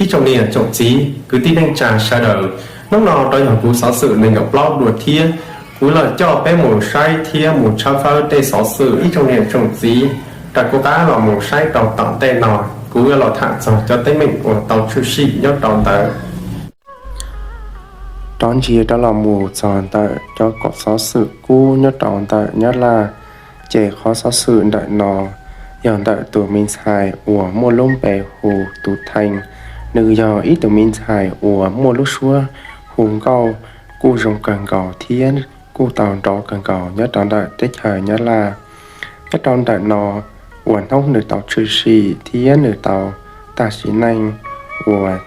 Ib tsoom niam tsoom txiv kwv tij neej tsa sawv daws, hnub no rov yog kuv xov xwm nees nkaum plaub dua thiab. Kuv los coj peb mus saib thiab mus tshawb fawb tej xov xwm ib tsoom niam tsoom txiv. Raws kuv qab los mus saib rau tom ntej no, kuv yuav los tham txog cov teeb meem uas tau tshwm sim nyob rau ntawd. Rov ntsia rov los mus txog ntawm cov kaum xov xwm kub nyob rau ntawm Nyab Laj, ces qhov xov xwm ntawm no yog ntawm tus me ntxhais uas muaj lub npe hu tus Theej. Nws yog ib tug me ntxhais uas muaj lub suab hu nkauj kuj zoo kawg nkaus thiab kuj tau nrov kawg nkaus nyob rau ntawm teb chaws Nyab Laj. Nyob rau ntawm no uas hnub nws tau tshwm sim thiab nws tau tag sim neej, uas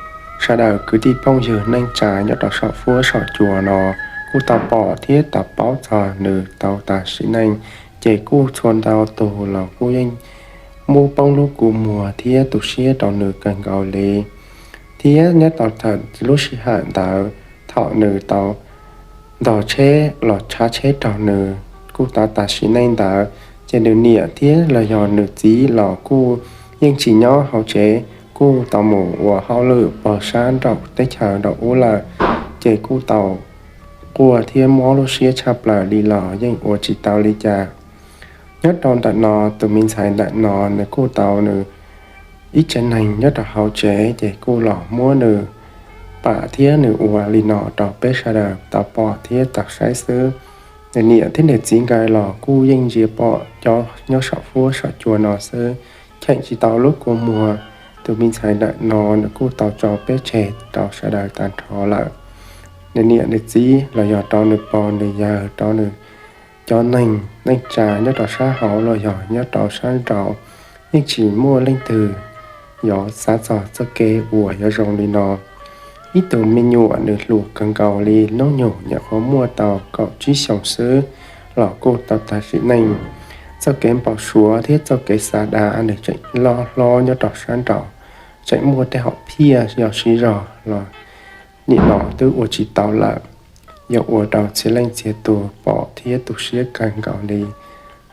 sawv daws kwv tij phooj ywg neej tsa nyob rau saum fuab saum cua no kuj tau pom thiab tau paub txog nws tau tag sim neej, ces kuj txhua ntau tus los kuj yeej muab poob lub kua muag thiab tu siab rau nws kawg nkaus li. Thiab nyob tau thaum lub sij hawm ntawd, thaum nws tau ntog tsheb los tshav tsheb raug nws kuj tau tag sim neej ntawd, ces nws niam thiab los yog nws txiv los kuj yeej tsis nyob hauv tsev, kuj tau mus ua hauj lwm pog sab nraum teb chaws nraum ub lawm, ces kuj tau quaj thiab mob lub siab tshaj plaws li los yeej ua tsis tau li cas. Nyob rau ntawm no, tus me ntxhais ntawm no nws kuj tau nws ib tsev neeg nyob rau hauv tsev, ces kuj los muab nws pam thiab nws ua li no rau peb sawv daws tau pom thiab tau saib xwb. Nws niam thiab nws txiv nkawd los kuj yeej ntsia pom cov nyob saum fuab saum cua no xwb, cheem tsis tau lub kua muag. Tus me ntxhais ntawm no nws kuj tau tso peb tseg rau sawv daws tag nrho lawm. Nws niam nws txiv los yog rau nws pog nws yawg, rau nws cov neeg neej tsa nyob rau sab hauv los yog nyob rau sab nraud, yeej tsis muaj leej twg yuav xav txog txoj kev uas yuav zoo li no. Ib tug me nyuam nws hluas kawg nkaus li, hnub nyoog nyuam qhuav muaj tau kaum tsib xyoos xwb los kuj tau tag sim neej. Txoj kev npau suav thiab txoj kev xav dav nws tseem loj hlob nyob rau sab nraud, tseem muaj tej hom phiaj yog siv zog los nim no twb ua tsis tau lawm. Yog ua rau txhia leej txhia tus pom thiab tu siab kawg nkaus li.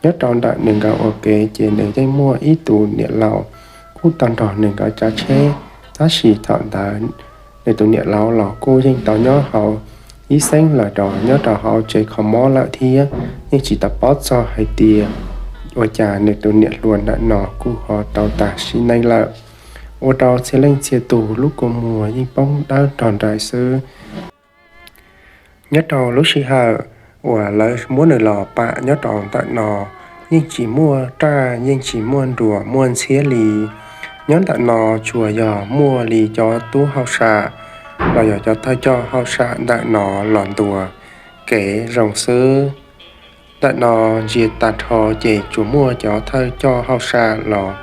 Nyob rau ntawm nws nkawd ua ke ces nws yeej muaj ib tus niam laus kuj tau nrog nws nkawd tsav tsheb, tab sis thaum ntawd nws tus niam laus los kuj yeej tau nyob hauv ib xeeb lawm rau nyob rau hauv tsev kho mob lawm thiab, yeej tsis tau paub txog hais tias ua cas nws tus niam hluas ntawm no kuj ho tau tag sim neej lawm. Ua rau txhia leej txhia tus lub kua muag yeej poob dawb rog nraim xwb. Nyob rau lub sij hawm uas lawv muab nws los pam nyob rau ntawm no, yeej tsis muaj raj yeej tsis muaj nruas muaj ntxhiab li. Nyob ntawm no tsuas yog muaj li cov tub hauj sam los yog cov thawj coj hauj sam ntawm no los ntuas kev zoo xwb. Ntawm no ntsia tag nrho ces tsuas muaj cov thawj coj hauj sam los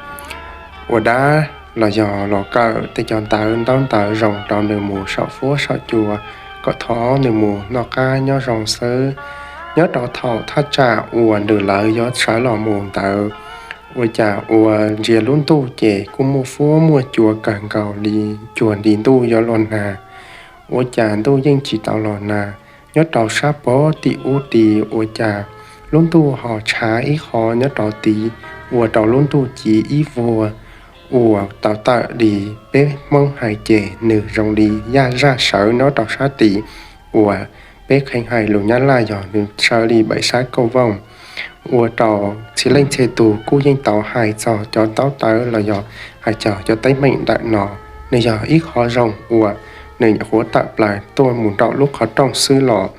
ua dab los yog los kawm tej cov ntawv ntaub ntawv zoo rau nws mus saum fuab saum cua, kom thov nws mus noj qab nyob zoo xwb. Nyob rau thaum thaj tsam uas nws lawv yuav sawv los mus ntawd, ua cas ua ntsia lub ntuj ces kuj muaj fuab muaj cua kawg nkaus li, cuag nti ntuj yuav los nag. Ua cas ntuj yeej tsis tau los nag. Nyob rau sab pog tim ub tid ua cas lub ntuj ho tshav ib qho nyob rau tid, ua rau lub ntuj ci ib vuag, uas tau tawm li peb Hmoob hais ces nws zoo li yaj zaj sawv nyob rau sab tid, uas peb kheev hais lus Nyab Laj yog nws sawv li pem sab kauj vooj. Ua rau txhia leej txhia tus kuj yeej tau hais txog cov ntaub ntawv los yog hais txog cov teeb meem ntawm no, nws yog ib qho zoo uas nws nyuam qhuav tawm plaws tuaj mus nraum lub qhov rooj xwb los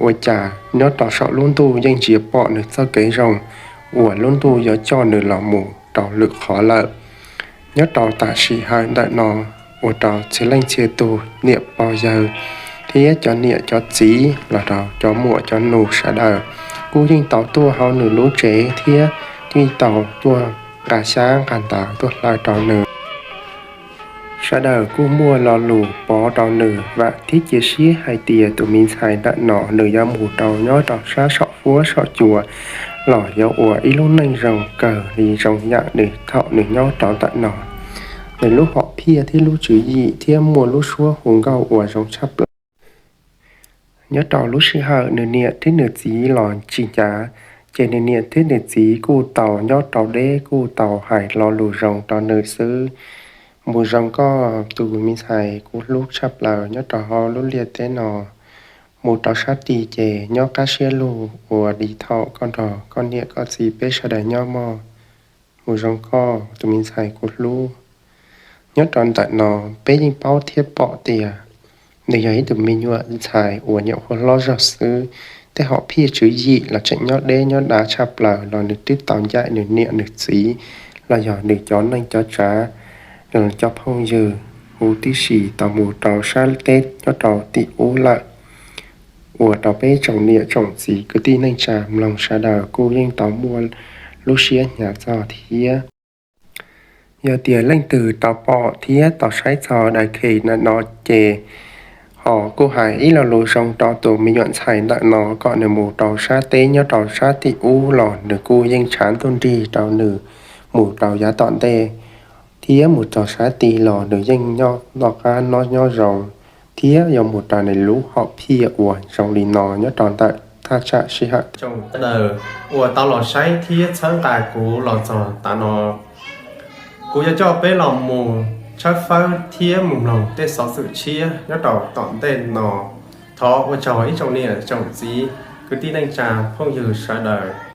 ua cas nyob rau saum lub ntuj yeej ntsia pom nws txoj kev zoo uas lub ntuj yuav coj nws los mus rau lwm qhov lawm. Nyob rau tam sim hawm ntawm no, ua rau txhia leej txhia tus niam pog yawg thiab cov niam cov txiv los rau cov muam cov nus sawv daws kuj yeej tau tuaj hauv nws lub tsev thiab yeej tau tuaj nqa xyab nqa ntawv tuaj hlawv rau nws. Sawv daws kuj muaj lo lus pov rau nws vam thiab cia siab hais tias tus me ntxhais ntawm no nws yuav mus rau nyob rau sab saum fuab saum cua los yuav ua ib lub neej zoo kawg li zoo yam nws thaum nws nyob rau ntawm no. Nws lub hom phiaj thiab lub tswv yim thiab muaj lub suab hu nkauj uas zoo tshaj plaws. Nyob rau lub sij hawm nws niam thiab nws txiv los tsis ncav, ces nws niam thiab nws txiv kuj tau nyob rau deb kuj tau hais lo lus zoo rau nws xwb. Mus zoo koj tus me ntxhais kuv hlub tshaj plaws nyob rau hauv lub liaj teb no. Mus rau sab tid ces nyob qab siab lug ua li thaum koj nrog koj niam koj txiv peb sawv daws nyob mog. Mus zoo koj tus me ntxhais kuv hlub. Nyob rau ntawm no peb yeej paub thiab pom tias nws yog ib tug me nyuam ntxhais uas nyuam qhuav hlob zog xwb, tej hom phiaj tswv yim los tseem nyob deb nyob dav tshaj plaws los nws twb tau ncaim nws niam nws txiv los yog nws cov neej cov tsav los cov phooj ywg huv tib si tau mus rau sab teb nyob rau tim ub lawm. Ua rau peb tsoom niam tsoom txiv kwv tij neej tsa mloog sawv daws kuj yeej tau muaj lub siab hnyav txog thiab. Yog tias leej twg tau pom thiab tau saib txog daim khe na no ces ho kuj hais ib lo lus zoo rau tus me nyuam ntxhais ntawm no kom nws mus rau sab teb nyob rau sab tim ub los nws kuj yeej tshav ntuj nrig rau nws mus rau yav tom ntej, thiab mus rau sab tid los nws yeej nyob noj qab noj nyob zoo, thiab yuav mus raws nws lub hom phiaj uas zoo li no nyob rau ntawm thaj tsam sij hawm. Tsoom sawv daws uas tau los saib thiab txhawb nqa kuv los txog tav no, kuv yuav coj peb los mus tshawb fawb thiab mus mloog tej xov xwm tshiab nyob rau tom ntej no. Thov ua tsaug ib tsoom niam tsoom txiv kwv tij neej tsa phooj ywg sawv daws.